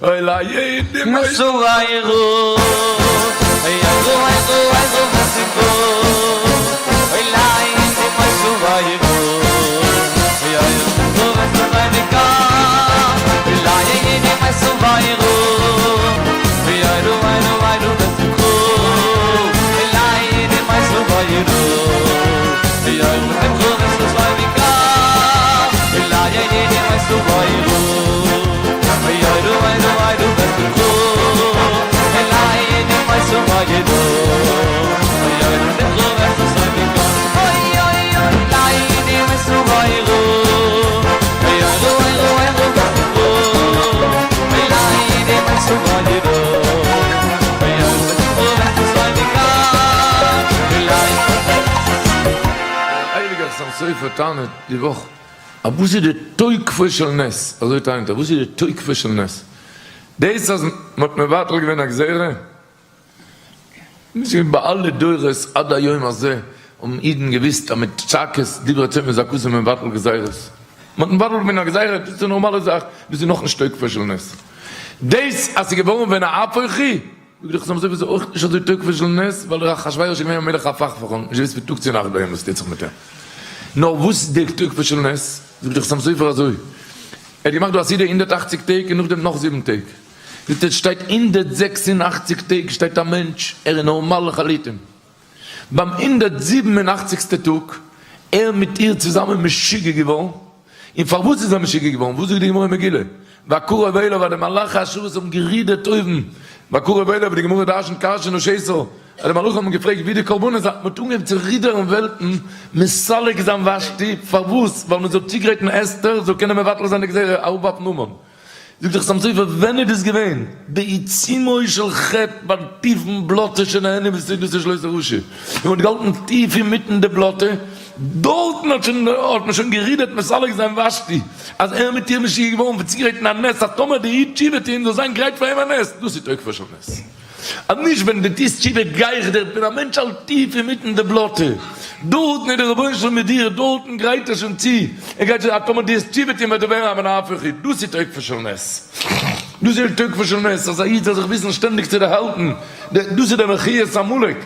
אוי ליידי מסוריירו, איירו איירו איירו וסיקו, אוי ליידי מסוריירו, איירו וסורייריקה, אוי ליידי מסוריירו, איירו איירו איירו וסיקו, אוי ליידי מסוריירו, איירו וסורייריקה, אוי ליידי מסוריירו, איירו איירו איירו וסיקו, אוי ליידי מסוריירו, איירו וסורייריקה, אוי אוי אוי ליידי מסוריירו, איירו איירו איירו וסיקו, אוי ליידי מסוריירו, איירו וסורייריקה, אוי ליידי הייליגער חתם סופר טענה'ט די וואך אז וואס איז די תוקפו של נס, אזוי טענה'ט ער, וואס איז די תוקפו של נס? דאס אז מ'האט מבטל געווען א גזירה? נישט געווען ביי אלע דורות עד היום הזה האבן אידן געוויסט אז מיט צעקות דברי צום וזעקות איז מען מבטל גזירות. מ'האט מבטל געווען א גזירה, דאס איז א נארמאלע זאך, דאס איז נאכנישט תוקפו של נס. דאס אז ס'איז געווארן ונהפוך הוא, זאגט דער חתם סופר איז אויך נישט אזוי תוקפו של נס, ווייל דער אחשורוש איז געווען א מלך הפכפכן, נישט געוויסט פון טאג צו נאכט ביי אים וואס טוט זיך מיט אים. נאר וואס איז דער תוקפו של נס? זאגט דער חתם סופר אזוי, ער האט געמאכט דא א סעודה 180 טעג און נאכדעם נאך זיבן טעג. זאגט ער, שטייט 186 טעג שטייט א מענטש, ער איז נארמאל לחלוטין. ביים הונדערט זיבן און אכציגסטע טאג, ער מיט איר צוזאמען משוגע געווארן, און פארוואס איז ער משוגע געווארן? וואס זאגט די גמרא אין מגילה? ויקרב אליו אז די מלאכי השרת האבן גערודערט אויבן, ויקרב אליו ווי די גמרא דרשנט כאשר נשאתו, אז די מלאכים האבן געפרעגט ווי די קרבנות זענען, מען האט אנגעהויבן צו רודערן וועלטן, מסלק זיין ושתי, פארוואס? ווייל מען זאל צוגרייטן אסתר זאל קענען מבטל זיין די גזירה, אראפווארפן המן. זאגט דער חתם סופר, ווען איז דאס געווען? בעיצומו של חטא, ביים טיפן בלאטע שנהנו בסעודתו של אותו רשע, ווען מען האט געהאלטן טיף אינמיטן די בלאטע, דארטן האט שוין האט מען שוין גערודערט מסלק זיין ושתי, אז ער מיט איר משוגע געווארן פון צוגרייטן א נס, אז טאמער די איד תשובה טוהן זאל זיין גרייט פאר אים א נס, דאס איז תוקפו של נס. אז נישט ווען דו טוסט תשובה גיי איך דיר, ווען א מענטש האלט טיף אינמיטן די בלאטע, דארטן איז דער רבונו של עולם מיט דיר, דארטן גרייט ער שוין צו, ער גרייט שוין אז טאמער דו וועסט תשובה טון וועט דיר ווערן א ונהפוך הוא, דאס איז תוקפו של נס, דאס איז תוקפו של נס, אז א איד זאל זיך וויסן שטענדיג צו דערהאלטן, דאס איז דער מחיית עמלק,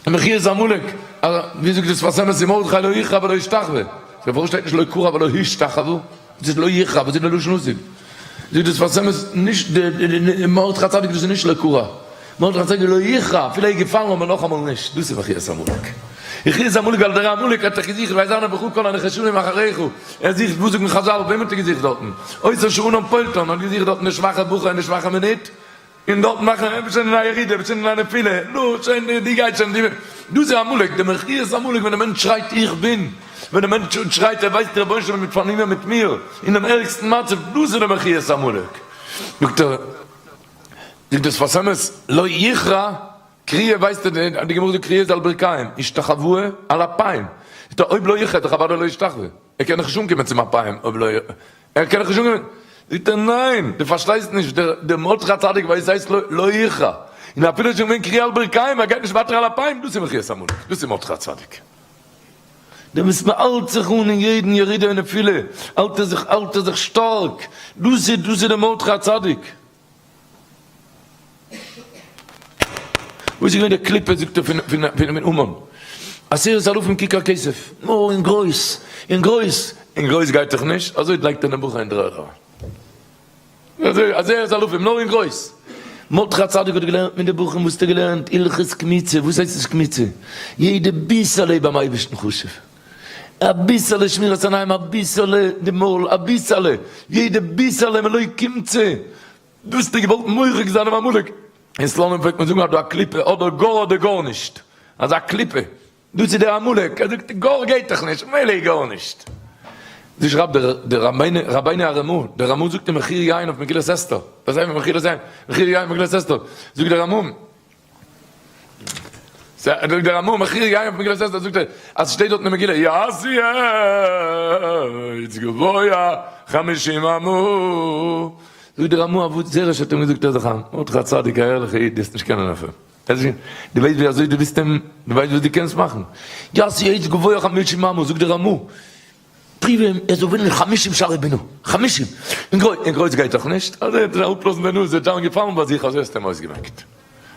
מחיית עמלק, ווי זאגט דער שפת אמת ומרדכי לא יכרע ולא ישתחווה, פארוואס שטייט נישט לא כרע ולא השתחווה? וואס איז לא יכרע? וואס איז די לשון עתיד? זאגט דער שפת אמת, נישט די מרדכי הצדיק דאס איז נישט לא כרע, מרדכי הצדיק לא יכרע, אפילו ער איז געפאלן אבער נאכאמאל נישט, דאס איז מחיית עמלק. מחיית עמלק ווייל דער עמלק האט דאך געזוכט ויזנב בך כל הנחשלים אחריך, ער זוכט, וואס זאגן חזל, וועם האט ער געזוכט דארטן? אותו שאנן פולטן האט געזוכט דארטן די שוואכע בחור אין די שוואכע מינוט, און דארט מאכן א שוין אין א ירידה, שוין אין א נפילה, נו, שוין, די גייט שוין, די, דאס איז עמלק, די מחיית עמלק ווען די מענטש שרייט איך בין, ווען די מענטש שרייט ער ווייסט די רבונו של עולם איז פארנומען מיט מיר, אינעם ערגסטן מצב, דאס איז די מחיית עמלק. זאגט ער, זאגט דער שפת אמת, לא יכרע, כריעה ווייסט ער, די גמרא זאגט כריעה איז על ברכיים, השתחוואה על אפיים, זאגט ער אויב לא יכרע איז דאך אוודאי לא ישתחווה, ער קען דאך נישט אנקומען צום אפיים אויב לא. ער קען דאך נישט אנגיין. זאגט ער ניין, דו פארשטייסט נישט, דער מרדכי הצדיק ווייסט הייסט לא יכרע, און אפילו איז שוין געווען כריעה על ברכיים, ער גייט נישט ווייטער על אפיים, דאס איז מחיית עמלק, דאס איז מרדכי הצדיק. דער וואס מען האלט זיך אן אין יעדן ירידה און נפילה, האלט ער זיך, האלט ער זיך שטארק, דאס איז, דאס איז דער מרדכי הצדיק. וואס איז געווען די קליפה זאגט ער פון המן? עשרת אלפים כיכר כסף, נאר אין גרויס, אין גרויס, אין גרויס גייט דאך נישט, אזוי לייגט ער דעם בחור אין דר'ערד אריין, אזוי עשרת אלפים נאר אין גרויס. מרדכי הצדיק האט געלערנט מיט די בחורים, וואס האט ער געלערנט? הלכות קמיצה, וואס הייסט עס קמיצה? יעדע ביסעלע איז ביים אייבערשטן חשוב, אביסעלע שמירת עיניים, אביסעלע די מויל, אביסעלע, יעדע ביסעלע מלא קומצה, דאס האט ער געוואלט מוחק זיין דעם עמלק. אין סלאנים פלעגט מען זאגן אז דא א קליפה, אדער גאר אדער גארנישט, אזא קליפה, דאס איז דער עמלק, ער זאגט גאר גייט דאך נישט, מילא איז גארנישט. אזוי שרייבט דער רבינו הרמ"א, דער רמ"א זאגט אין מחיר יין אויף מגילת אסתר, דאס הייסט מחיר יין, מחיר יין אויף מגילת אסתר, זאגט דער רמ"א, זאגט דער רמ"א מחיר יין אויף מגילת אסתר, זאגט ער אז ס'שטייט דארט אין מגילה יעשו עץ גבוה חמישים אמה, זאגט דער רמ"א אבו זרש האט אים געזאגט הער זיך איין, מרדכי הצדיק א ערליכע איד דו וועסט נישט קענען אויף אים, דו ווייסט ווי אזוי דו ביסט אים, דו ווייסט וואס דו קענסט מאכן, יעשו עץ גבוה חמישים אמה, זאגט דער רמ"א. פריוו אים ער זאל ווילן חמישים שערי בינה, חמישים! אין גרויס, אין גרויס גייט דאך נישט, אזוי האט ער אראפלאזן די נאז, וועט זיין געפאלן ביי זיך, אזוי האסטו אים אויסגעמעקט.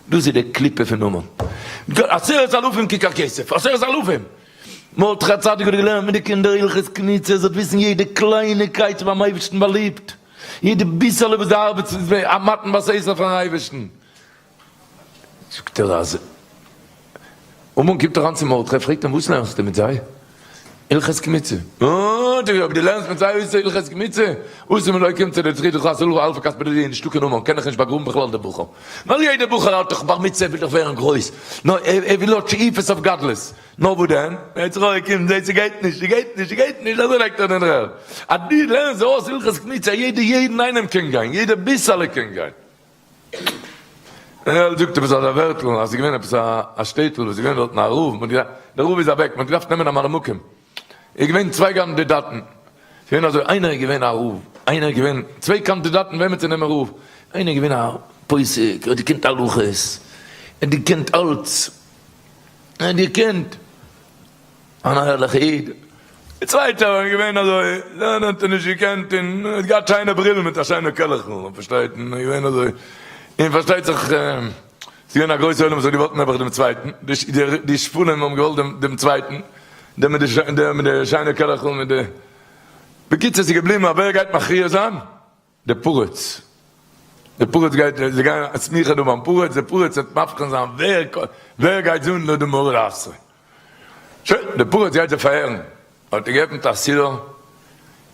דאס איז די קליפה פון המן. 10,000 כיכר כסף, 10,000! מרדכי הצדיק האט געלערנט מיט די קינדער הלכות קמיצה, זאלט וויסן יעדע קלייניקייט איז ביים אייבערשטן באליבט, יעדע ביסעלע וואס דו ארבעטסט איז א מתן בסתר פארן אייבערשטן. זאגט ער אז המן קומט אריין צו מרדכי פרעגט אים וואס לערנסטו מיט זיי? הלכות קמיצה. אה, זאגט ער, אויב דו לערנסט מיט זיי אויס הלכות קמיצה, אסור מלא קמצא דצרי דחס הלכו אלפא כספא דידי נישטא קיין המן קען איך נישט באגראבן בכלל די בחור. ווייל יעדער בחור האט דאך בר מצוה ער וויל דאך ווערן גרויס, נאר ער וויל האט שאיפות אויף גדלות, נאר וואס דען? יצר הרע קומט זעהט ס'גייט נישט, ס'גייט נישט, ס'גייט נישט, אזוי לייגט ער אין רער. אז דו לערנסט זיי אויס הלכות קמיצה יעדער יעדן איינעם קען גיין, יעדער ביסעלע קען גיין. ער זאגט עפעס אזא ווערטל אז ס'איז געווען עפעס א שטעטל וואס איז געווען דארטן א רב, מ'האט געדארפט, דער רב איז אוועק, מ'האט געדארפט נעמען א ממלא מקום, איז געווען צוויי קאנדידאטן, ס'איז געווען אזוי, איינער איז געווען א רב, איינער איז געווען, צוויי קאנדידאטן וועמען צו נעמען רב, איינער איז געווען א פוסק, ער האט געקענט הלכות, ער האט געקענט אלץ, ער האט געקענט. אן ערליכע איד. די צווייטע איז געווען אזוי, לערנען האט ער נישט געקענט און האט געהאט שיינע ברילן מיט א שיינע קעלעכל, פארשטייט, און איז געווען אזוי, און פארשטייט זיך ס'איז געווען א גרויסע עולם וואס האט געוואלט נעבעך דעם צווייטן, די שפלים האבן געוואלט דעם צווייטן, דער מיט די שיינע קעלעכל מיט די, בקיצור ס'איז געבליבן אז ווער גייט מכריע זיין? דער פרץ, דער פרץ גייט, זיי גייען א סמיכה דא ביים פרץ, דער פרץ וועט מבחין זיין ווער ווער גייט זאגן דא די מרא דאתרא. שוין, דער פרץ גייט זיי פארהערן, האט ער געעפנט א סידור,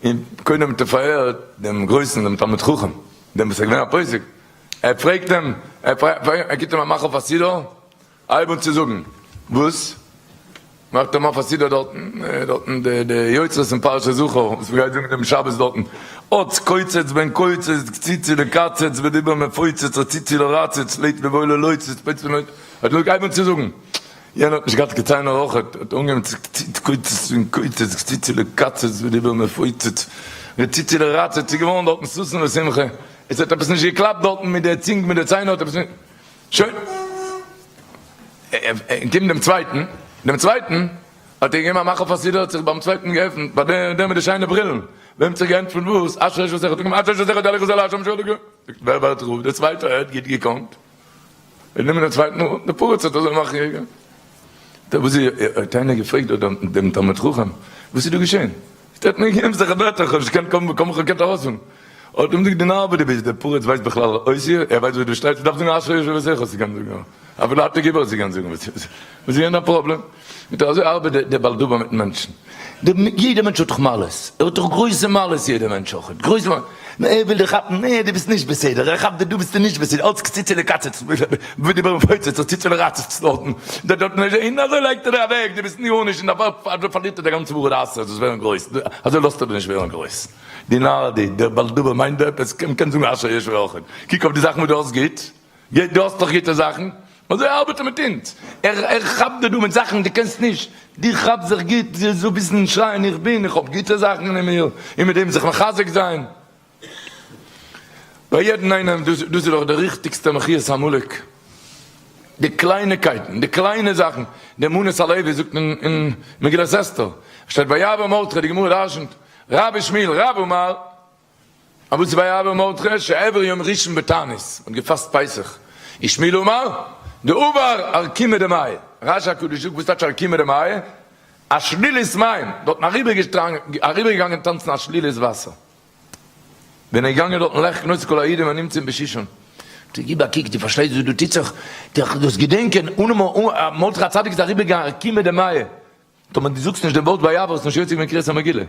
און קודם האט ער פארהערט דעם גרויסן, דעם תלמיד חכם, דעם וואס איז געווען א פוסק, ער פרעגט אים, ער גיבט אים א מאך אויף א סידור, הייב אן צו זאגן, וואס? מאכט אים אויף א סידור דארטן, דארטן די די יוצרות אין פרשת זכור, וואס מ'גייט זאגן דעם שבת דארטן, אץ קוצץ בן קוצץ, קציצה לקצץ, ודיבר מפוצץ, רציצה לרצץ, לית בבוא ללוצץ, פוצץ בן לוצץ, האט געזאגט הייב אן צו זאגן, יענער האט נישט געהאט קיין ציינער אויך, האט אנגעהויבן צו קוצץ בן קוצץ, קציצה לקצץ, ודיבר מפוצץ, רציצה לרצץ, ס'איז געווארן דארטן ששון ושמחה, עס האט עפעס נישט געקלאפט דארטן מיט די צונג מיט די ציינער האט עפעס נישט. שוין. און קומט דעם צווייטן, דעם צווייטן האט ער געגעבן א מאך אויף א סידור, האט זיך ביים צווייטן געעפנט, ביי דער דער מיט די שיינע ברילן, וועם האט זיך געענטפערט וואס, אשרי איש וואס איך האט אשרי איש וואס איך האט עליך זאל השם שואל זאגט ווער ווערט רב, דער צווייטער ער האט גוט געקאנט, ער נעמען דעם צווייטן רב, דער פרץ האט אזוי מכריע געווען. דער וואס איז, האט איינער געפרעגט דארט דעם תלמיד חכם, וואס איז דא געשען? ער האט מיר געגעבן זיך א ווערטער, איך האב נישט געקענט קוים קוים איך האב געקענט ארויסזאגן. האט אים געזאגט די נאר וואס דו ביסט, דער פרץ ווייסט בכלל אותיות, ער ווייסט וואס דא שטייט, דו דארפסט זאגן אשרי יושבי ביתך האסט געקענט זאגן, אפילו אתה גיבור האסט געקענט זאגן, וואס איז געווען דיין פראבלעם? מיט אזוי ארבעט דער בעל דבר מיטן מענטשן, יעדער מענטש האט דאך מעלות, ער האט דאך גרויסע מעלות יעדער מענטש אויך, גרויסע מעלות, נאר ער וויל דיר כאפן, נע דו ביסט נישט בסדר, ער כאפט דיר דא ביסטו נישט בסדר, אלץ קציצה לקצץ, ודיבר מפוצץ, רציצה לרצץ דארטן, דארטן, און אזוי לייגט ער דיר אוועק, דו ביסט גארנישט, און דערפאר פארלירט ער די גאנצע מרא דאתרא, זאלסט ווערן גרויס, אזוי לאזט ער דיר נישט ווערן גרויס. די נאר די, דער בעל דבר מיינט דא עפעס, מ'קען זאגן אשר יש ואוכל, קוק אויף די זאכן וואס דו האסט גוט, דו האסט דאך גוטע זאכן, אזוי ארבעט ער מיט אונז, ער ער כאפט דיר דא מיט זאכן דו קענסט נישט, דו כאפסט זיך גוט, דו זאלסט וויסן שרייען איך בין, איך האב גוטע זאכן אין מיר, און מיט דעם זיך מחזק זיין. ביי יעדן איינעם, דאס איז דאך די ריכטיגסטע מחיית עמלק, די קלייניקייטן, די קליינע זאכן, די מנת הלוי זאגט אין מגילת אסתר, שטייט ויעבור מרדכי, די גמרא דרשנ'ט, רבי שמואל רב אמר, אבער וואס איז ויעבור מרדכי שעבר יום ראשון בתענית, האט געפאסט פסח, ושמואל אמר, דעבר ארקימא דמיא, רש"י הקדוש זאגט וואס טייטש ארקימא דמיא? א שלולית מים, דארטן אריבערגעגאנגען טאנצן א שלולית וואסער, ווען ער איז געגאנגען דארטן לך כנוס כל העדים הנמצאים בשושן, טו גיב א קוק, דו פארשטייסט וואס דא טוט זיך, דאס געדענקען, מרדכי הצדיק איז אריבערגעגאנגען ארקימא דמיא, טאמער דו זאגסט נישט דעם ווארט ויעבור האסט נישט יוצא געווען קריאת המגילה.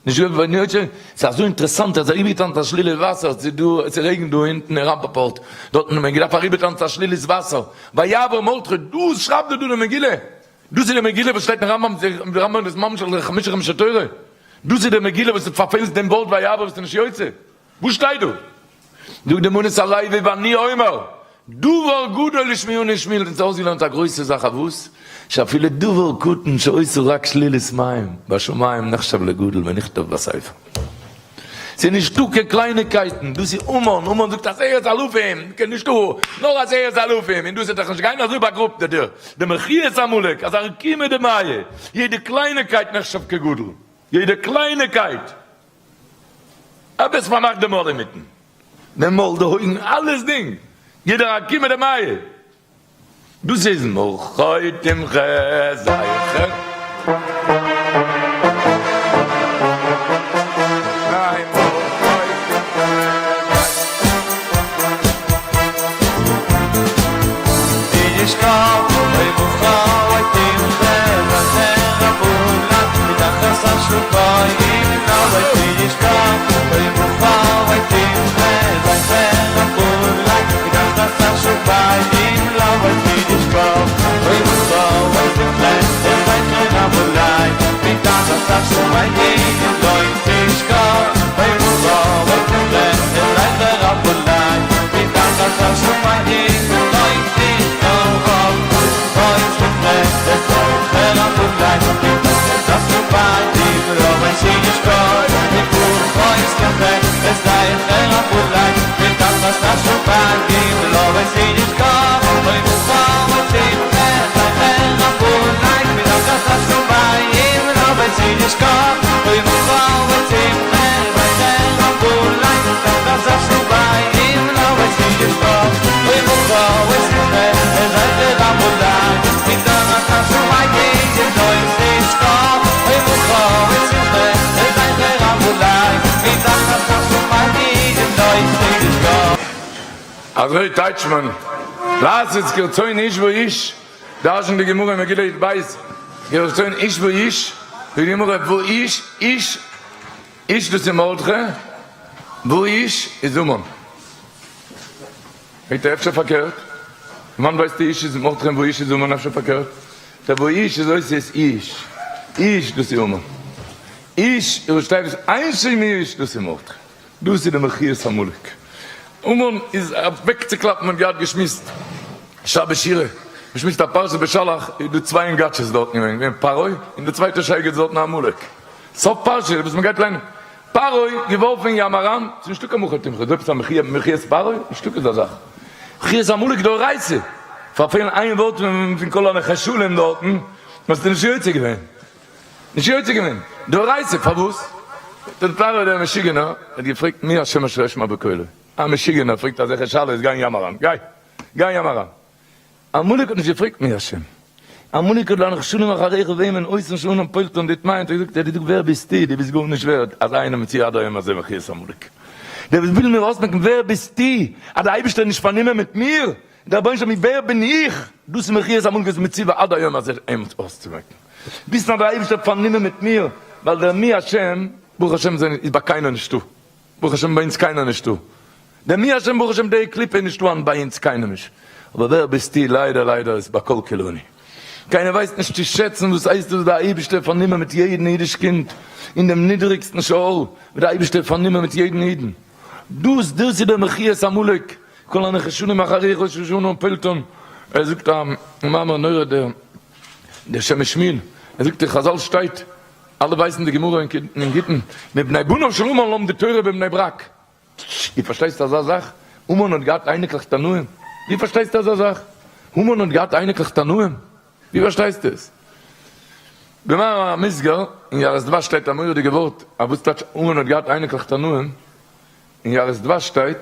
נישט געווען יוצא, ס'איז אזוי אינטערעסאנט אז אריבערגעטאנצט א שלולית וואסער, ס'איז דא, ס'רעגנט דא אונטן אין ראפאפארט, דארטן האט מען געדארפט אריבערטאנצן א שלולית וואסער, ויעבור מרדכי, דאס שרייבט דא די מגילה, דאס איז די מגילה וואס שטייט אין רמב"ם, די רמב"ם איז ממשיך לחמשה חומשי תורה, דאס איז די מגילה וואס דו פארפעלסט דעם ווארט ויעבור ביסטו נישט יוצא. וואס שטייט דא? זאגט די מנת הלוי ואני אומר, דבר גדול השמיעני שמואל, אונז אויסגעלערנט א גרויסע זאך אויף וואס? שאפילו דבר קטן שעושה רק שלולית מים בשמים נחשב לגדול ונכתב בספר. ס'איז נישטא קיין קלייניקייטן, דאס איז המן, המן זאגט 10,000, קיין נישטא, נאר 10,000, און דאס וועט דאך נישט גיין אזוי באגראבט דיר, די מחיית עמלק, אז ארקימא דמיא, יעדע קלייניקייט נחשב כגדול. יעדע קלייניקייט, עפעס פארמאכט די מויל אינמיטן, די מויל, די אויגן, אלעס דינג, יעדער עקימה דמיא, דאס איז מחה תמחה זכר. אזוי טייטשט מען לעשות כרצון איש ואיש, דרש'נט די גמרא אין מגילה י"ב, כרצון איש ואיש, זאגט די גמרא ואיש, איש, איש דאס איז מרדכי, ואיש איז המן. פרעגט ער אפשר פארקערט? וואנעט ווייסטו איש איז מרדכי און ואיש איז המן אפשר פארקערט? דער ואיש איז אותיות איש, איש דאס איז המן, איש איז ראשי תיבות אין שם איש דאס איז מרדכי. דאס איז די מחיית עמלק. המן איז אוועקצוקלאפן האט געהאט געשמועסט שבת שירה, געשמועסט א פרשה בשלח, איז דא צוויי אינגאטשעס דארטן געווען, געווען פרעה און די צווייטע שייגעץ דארטן עמלק. סוף פרשה וואס מען גייט ליינען, פרעה געווארפן אין ים אריין, ס'איז נישטא קיין מחה תמחה, איז דא עפעס א מחי' מחיית פרעה? נישטא כזה זאך. מחיית עמלק דאורייתא, פארפעלן איין ווארט פון כל הנחשלים דארטן, האסטו נישט יוצא געווען. נישט יוצא געווען דאורייתא, פארוואס? דער פרעה דער משוגענער האט געפרעגט מי השם אשר אשמע בקולו, א משוגענער פרעגט אזעלכע שאלות, גיי אין ים אריין, גיי, גיי אין ים אריין. עמלק האט נישט געפרעגט מי השם, עמלק האט לנחשלים אחריך וועמען אויסן שלונם פולטן די טמאים האט ער געזאגט, ער האט געזאגט ווער ביסטו, דו ביסט גארנישט ווערד, אזא איינער מצוי עד היום הזה מחיית עמלק, דער וואס וויל מיר אויסמעקן ווער ביסטו, אז דער אייבערשטער איז נישט פארנומען מיט מיר, דער רבונו של עולם ווער בין איך, דאס איז מחיית עמלק איז מצווה עד היום הזה אים אויסצומעקן. וויסן אז דער אייבערשטער האט פארנומען מיט מיר, ווייל דער מי השם, ברוך השם איז ביי קיינער נישטא, ברוך השם ביי אונז קיינער נישטא, דער מי השם ברוך השם די קליפה איז נישטא היינט ביי אונז קיינער נישט, אבער ווער ביסטו, ליידער ליידער איז ביי כל כולנו, קיינער ווייסט נישט צו שעצן וואס הייסט דאס דער אייבערשטער פארנומען מיט יעדן אידיש קינד אין דעם נידעריגסטן שאול, ווי דער אייבערשטער איז פארנומען מיט יעדן אידן, דאס דאס איז דער מחיית עמלק, כל הנחשלים אחריך שושנה פלטון, ער זאגט א מאמר נורא דער. דער שם משמואל, ער זאגט אין חזל שטייט, אלע ווייסן די גמרא אין גיטין, מבני בניו של המן למדו תורה בבני ברק. דו פארשטייסט אזא זאך? המן האט געהאט אייניקלעך תנאים? ווי פארשטייסטו אזא זאך? המן האט געהאט אייניקלעך תנאים? ווי פארשטייסטו עס? במאמר המוסגר, אין יערות דבש שטייט א מורא'דיגע ווארט, א וואס טייטש המן האט געהאט אייניקלעך תנאים? אין יערות דבש שטייט,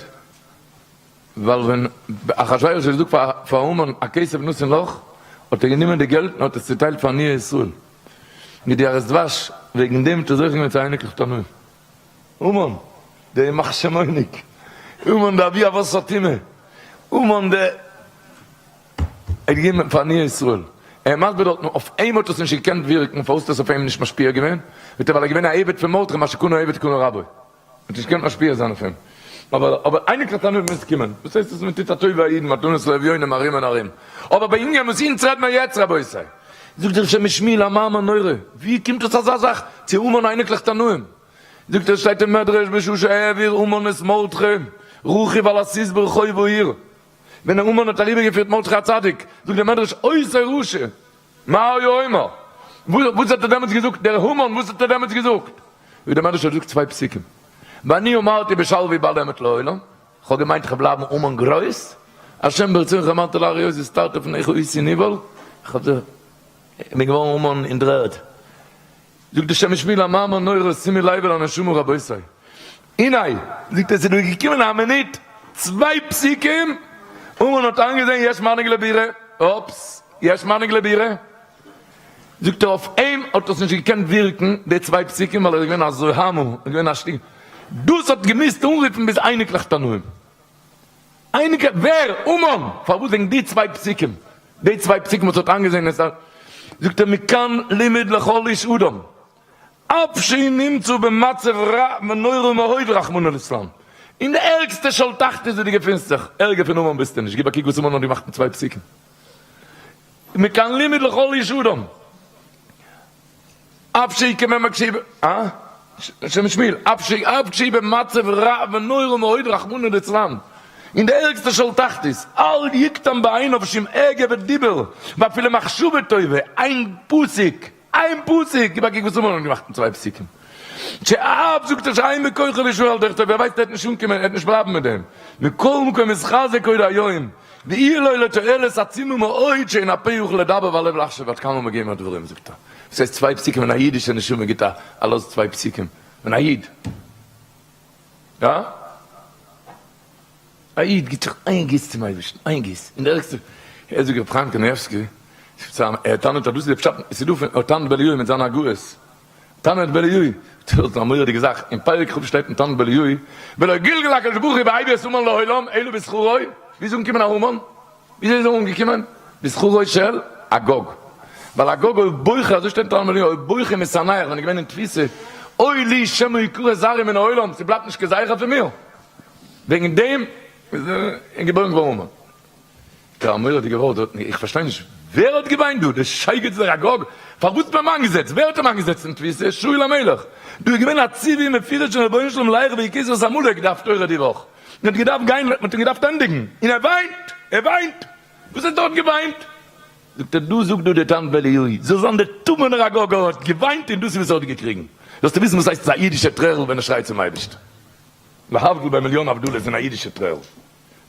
ווייל ווען אחשורוש האט געזאגט פאר המן הכסף נתון לך, האט ער גענומען די געלט און האט עס צוטיילט פאר עניי ישראל, מיט די יערות דבש, וועגן דעם האט ער זוכה געווען צו אייניקלעך תנאים. המן, דער ימח שמו'ניק, המן דער אבי אבות הטומאה, המן דער, ער האט געגעבן פאר עניי ישראל. ער מסביר דארטן, אויף אים האט עס נישט געקענט ווירקן, פארוואס האט עס אויף אים נישט משפיע געווען? זאגט ער, ווייל ער איז געווען א עבד פון מרדכי, מה שקנה עבד קנה רבו. האט נישט געקענט משפיע זיין אויף אים. אבער אבער אייניקלעך תנאים מוז קומען. וואס הייסט עס מען טוט א טובה א אידן מתנות לאביונים ארום און ארום. אבער בענין וואס אונז רעד מיר יעצט רבותי. זאגט דער שם משמואל א מאמר נורא. ווי קומט עס אזא זאך צו המן אייניקלעך תנאים? זאגט ער שטייט אין מדרש בשעה שהעביר המן את מרדכי רכוב על הסוס ברחוב העיר. ווען המן האט אריבערגעפירט מרדכי הצדיק זאגט דער מדרש אותו רשע מה היה אומר? וואס האט ער דעמאלטס געזאגט? דער המן וואס האט ער דעמאלטס געזאגט? ווי דער מדרש האט געזאגט צוויי פסוקים, ואני אמרתי בשלוי בל אמת לעולם, איך האב געמיינט איך וועל בלייבן המן גרויס, השם ברצונך אמרת לאריות הסתרת פניך הייתי נבהל, איך האב זיך, איך בין געווארן המן אין דר'ערד. זאגט די שם משמואל א מאמר נורא שימו לב אל הנשמה רבותי. הנה, זאגט ער, ס'איז דא געקומען א מינוט, צוויי פסוקים, המן האט איינגעזען יש מנהיג לבירה, אופס, יש מנהיג לבירה, זאגט ער, אויף אים האט עס נישט געקענט ווירקן די צוויי פסוקים ווייל ער איז געווען א זוהמא, ער איז געווען א שטיק, דאס האט געמוזט אנרופן ביז אייניקלעך תנאים. אייניקלעך, ווער? המן! פארוואס וועגן די צוויי פסוקים, די צוויי פסוקים וואס האט איינגעזען עס, זאגט ער, מכאן לימוד לכל איש אדם, אף שהוא נמצא במצב רע ונורא מאוד רחמנא ליצלן, אין די ערגסטע שאול תחתית וואו דו געפינסט זיך, ערגער פון המן ביסטו נישט, גיב א קוק וואס המן האט געמאכט מיט צוויי פסוקים, מכאן לימוד לכל איש אדם, אף שהוא כמ מקשיב, אה? שם משמואל, אף שהוא אף כשהוא במצב רע ונורא מאוד רחמנא ליצלן, אין די ערגסטע שאול תחתית, אל יקטן בעיניו שום הגה ודיבור, ואפילו מחשבה טובה, איין פסוק, איין פסוק! גיב א קוק וואס המן האט געמאכט מיט צוויי פסוקים. שאף זאגט ער שאין בכוחו להישאר על דרך טוב, ער ווייסט ער וועט נישט אנקומען, ער וועט נישט בלייבן מיט דעם. מכל מקום יתחזק עוד היום, ויהיה לו לתועלת עצומה מאוד שאין הפה יכול לדבר והלב לחשוב עד כמה מגיעים הדברים זאגט ער. וואס הייסט צוויי פסוקים ווען א אידישע נשמה גיבט א לאז צוויי פסוקים ווען א איד יא? א איד גיט זיך איין גיס צום אייבערשטן, איין גיס, און די ערגסטע, ער זאגט רבי חיים קנייבסקי, ער טענה'ט אז דאס איז די פשט, עס איז דא פון תנא דבי אליהו מיט זיינע הגהות, תנא דבי אליהו, דאס איז א מורא'דיגע זאך, אין פרק כ' שטייט אין תנא דבי אליהו, ולא גלגל הקדוש ברוך הוא והביא את המן לעולם אלא בשכרו, ווי איז אנגעקומען א המן? וויאזוי איז ער אנגעקומען? בשכרו של אגג, ווייל אגג היה בוכה, אזוי שטייט אין תנא דבי אליהו, היה בוכה משנאיך, ווען ער איז געווען אין תפיסה, אוי לי שמא יקרא זרעי מן העולם, ס'בלייבט נישט קיין זכר פון מיר. וועגן דעם איז ער געבוירן געווארן המן. דער מורא'דיגע ווארט דארטן, איך פארשטיי נישט, ווער האט געוויינט דא? דער שייגעץ דער אגג? פארוואס האט מען אים איינגעזעצט? ווער האט אים איינגעזעצט אין תפיסה? שאול המלך. דא איז געווען א ציווי מפורש פון רבונו של עולם לך והכית את עמלק, די הפטורה די וואך. מען האט געדארפט גיין, מען האט אים געדארפט ענדיגן. און ער וויינט! ער וויינט! וואס האט דארט געוויינט? זאגט ער, דא זאגט דא דער תנא דבי אליהו, זאל זיין דער טמא'נער אגג האט געוויינט און דאס איז וואס ער האט געקריגן. זאלסטו וויסן וואס הייסט עס א אידישע טרערל ווען ער שרייט צום אייבערשטן. להבדיל ביי מיליאן הבדלות אין א אידישע טרערל.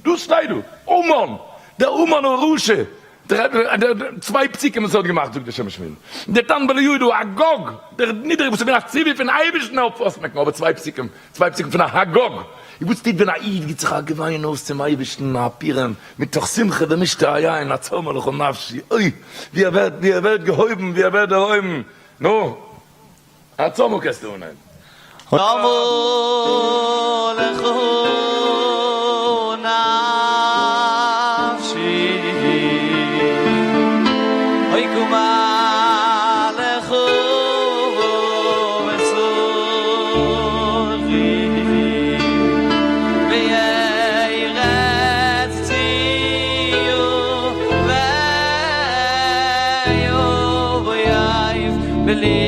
דאס שטייט דא, המן, דער המן הרשע, דער צוויי פסוקים וואס ער האט געמאכט זאגט דער שם משמואל, דער תנא דבי אליהו אגג, דער נידעריגער וואס איז געווען א ציווי פון אייבערשטן אויף אויסמעקן, אבער צוויי פסוקים, צוויי פסוקים פון א אגג, און וואס טוט ווען א איד גיבט זיך א געוויין אויס צום אייבערשטן א פורים מתוך שמחה ומשתה היין הצמאה לך נפשי, אוי ווי ער ווערט, ווי ער ווערט געהויבן, ווי ער ווערט דערהויבן, נו. א צאמל קענסטו אנהייבן. צמאה לך נפשי, אוי כמה לך בתוכי, בארץ ציון ויאהב בלי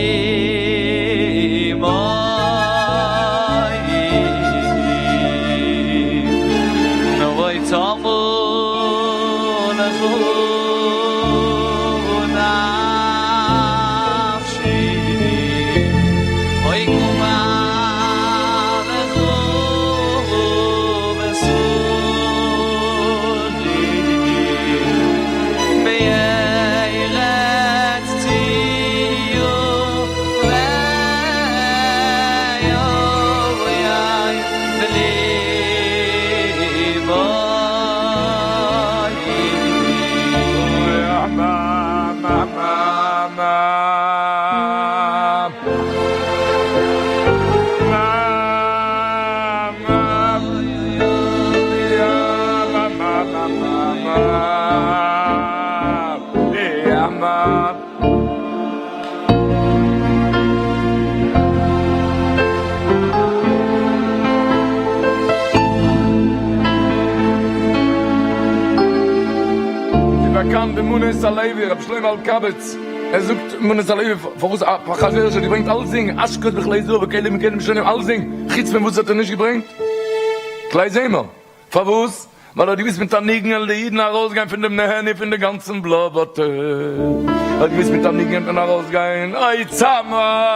ווי באקאנט די מנות הלוי רבי שלמה אלקבץ ער זאגט מנות הלוי פארוואס אחשורוש האט געברענגט אלסדינג אשכול וכלי זהב וכלים מכלים שונים אלסדינג חוץ פון וואס האט ער נישט געברענגט כלי זמר פארוואס? ווייל ער האט געוואוסט מיט א ניגון וועלן די אידן ארויסגיין פון דעם נהנה פון די גאנצן בלאטע, ער האט געוואוסט מיט א ניגון וועט מען ארויסגיין, אוי צמא!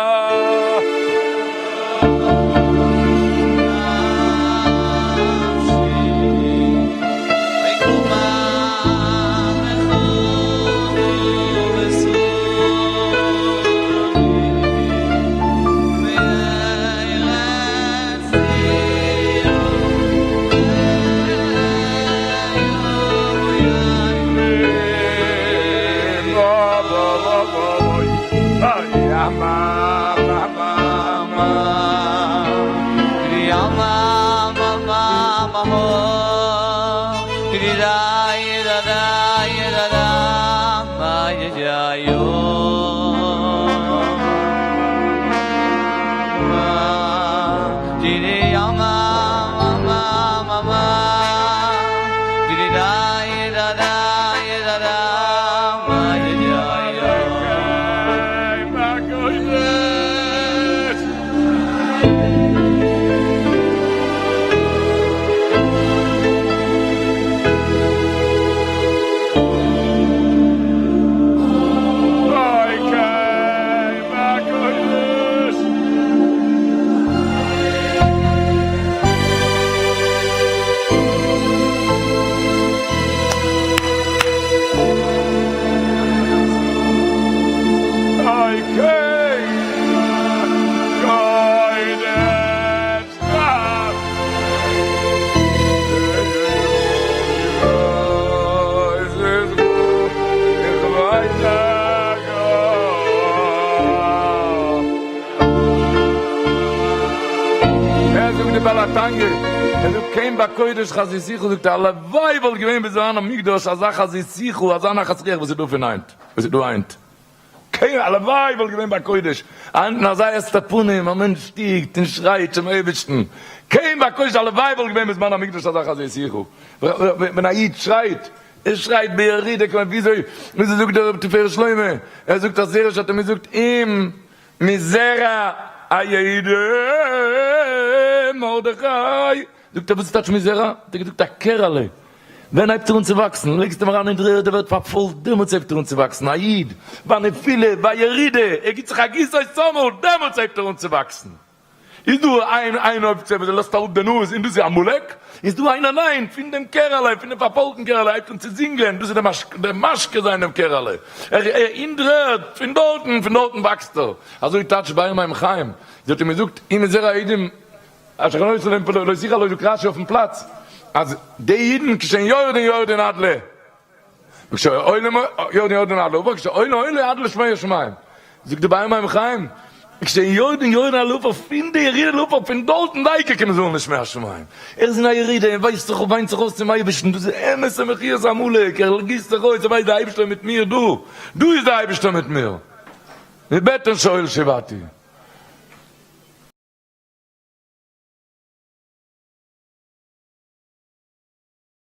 ער זאגט די בעל התניא, ער זאגט כן בקודש חזיתיך, זאגט ער הלוואי וואלט געווען בזמן המקדש אזא חזיתיך, אזא נחת רוח וואס איז דא פון היינט, וואס איז דא היינט. כן, הלוואי וואלט געווען בקודש, היינט אין אזא הסתר פנים, א מענטש שטיקט און שרייט צום אייבערשטן, כן בקודש, הלוואי וואלט געווען בזמן המקדש אזא חזיתיך, ווען א איד שרייט, ער שרייט בירידה, כלומר וויאזוי וויאזוי זאגט דער תפארת שלמה, ער זאגט אז זרש האט אים געזאגט אם מזרע היהודים מרדכי, זאגט ער וואס איז טייטש מזרע? האט ער געזאגט א קערעלע, ווען הייבט ער אן צו וואקסן? לייגסט אים אריין אין דר'ערד ער ווערט פארפוילט דעמאלטס הייבט ער אן צו וואקסן, א איד ביי נפילה ביי ירידה ער גיבט זיך א גיס אויס צאמל דעמאלטס הייבט ער אן צו וואקסן, איז דא איין איין אויפצער וואס ער לאזט אראפ די נאז און דאס איז עמלק, איז דא איינער ניין פון דעם קערעלע פון דעם פארפוילטן קערעלע הייבט אן צו זינגען דאס איז דער משקה זיין דעם קערעלע ער אין דר'ערד פון דארטן פון דארטן וואקסט ער, אזוי טייטשט באר מים חיים, זי האט אים געזאגט אם מזרע היהודים אשר לא להם לא שיחה לא זאגט רשי אויפן פלאץ אז די אידן כשהן יורדין יורדין עד ל וכשעולים יורדין יורדין עד לעפר כשעולין עולין עד לשמי השמים זאגט די באר מים חיים כשהן יורדין יורדין עד לעפר פון די ירידה לעפר פון דארטן דייקא קומען זיי אן לשמי השמים ער איז אין א ירידה און ווייסט זיך און וויינט זיך אויס צום אייבערשטן דאס איז אמת'ע מחיית עמלק ער גיסט זיך אויס ער ווייסט די אייבערשטער איז מיט מיר דא דא איז די אייבערשטער מיט מיר מבטן שאול שבעתי.